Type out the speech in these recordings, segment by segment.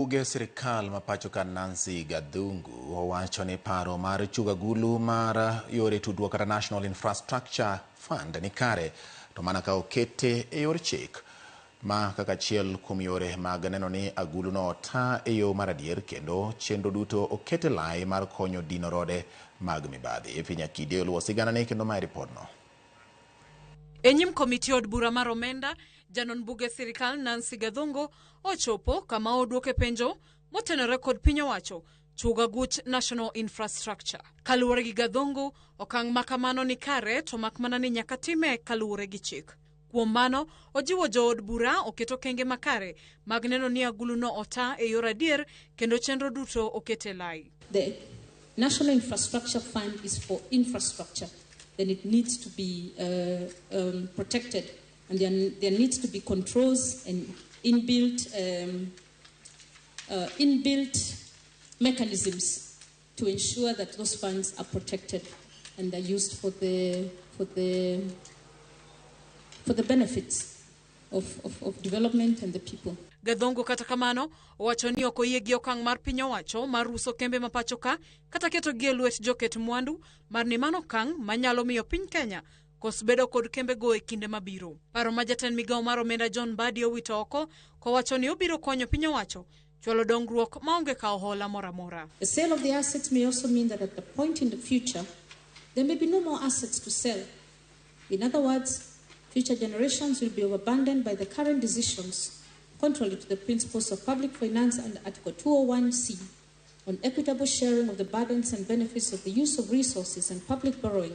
Buge sirikal ma pacho ka Nancy Gathungu owacho ni paro mar chugo agulu mar yore tudruok kata National Infrastructure Fund ni kare to mana ka okete e yor chik. Ma kaka achiel kuom yore mag neno ni aguluno ota e yo mar adier kendo chenro duto oket e lai mar konyo dino rode mag mibadhi. Effie Nyakide oluwo siganani kendo mae ripodno. E nyim komiti od bura mar omenda, janon buge sirikal Nancy Gathungu ochopo kama odwoke penjo motenore kod piny owacho chugo aguch National Infrastructure. Kaluwore gi Gathungu, okang' ma kamano ni kare to mak mana ni nyaka time kaluwore gi chik. Kuom mano, ojiwo jood bura oket okenge makare mag neno ni aguluno ota e yor adier kendo chenro duto oket e lai. The National Infrastructure Fund is for infrastructure. Then it needs to be protected, and there needs to be controls and inbuilt mechanisms to ensure that those funds are protected and are used for the benefits of development and the people. Gathungu kata kamano owacho ni ok oyie gi okang' mar piny owacho mar uso kembe ma pacho ka kata ketogi e lwet joket mwandu mar ni mano okang' manyalo miyo piny Kenya kos bedo kod kembego e kinde mabiro. Paro ma jatend migawo mar omenda John Mbadi owito oko kowacho ni obiro konyo piny owacho chwalo dongruok maonge kawo hola moro amora. The sale of the assets may also mean that at the point in the future, there may be no more assets to sell. In other words, future generations will be overburdened by the current decisions contrary to the principles of public finance and Article 201C on equitable sharing of the burdens and benefits of the use of resources and public borrowing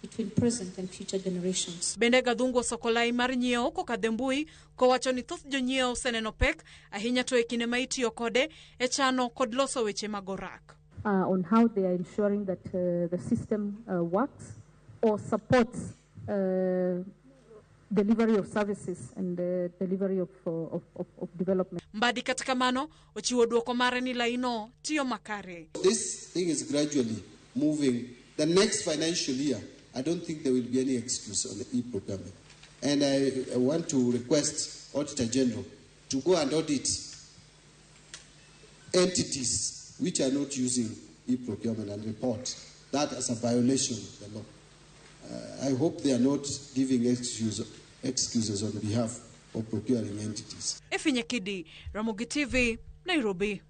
between present and future generations. Bende Gathungu osoko lai mar nyiewo kokadho e mbui kowacho ni thoth jonyiewo oseneno pek ahinya to e kinde ma itiyo kode e chano kod loso weche mag orak. On how they are ensuring that the system works or supports delivery of services and delivery of development. Mbadi kata kamano ochiwo duoko mare ni laino tiyo makare. This thing is gradually moving. The next financial year, I don't think there will be any excuse on the e-procurement. And I want to request Auditor General to go and audit entities which are not using e-procurement and report that as a violation of the law. I hope they are not giving excuses on behalf of procuring entities. Effie Nyakidi, Ramogi TV, Nairobi.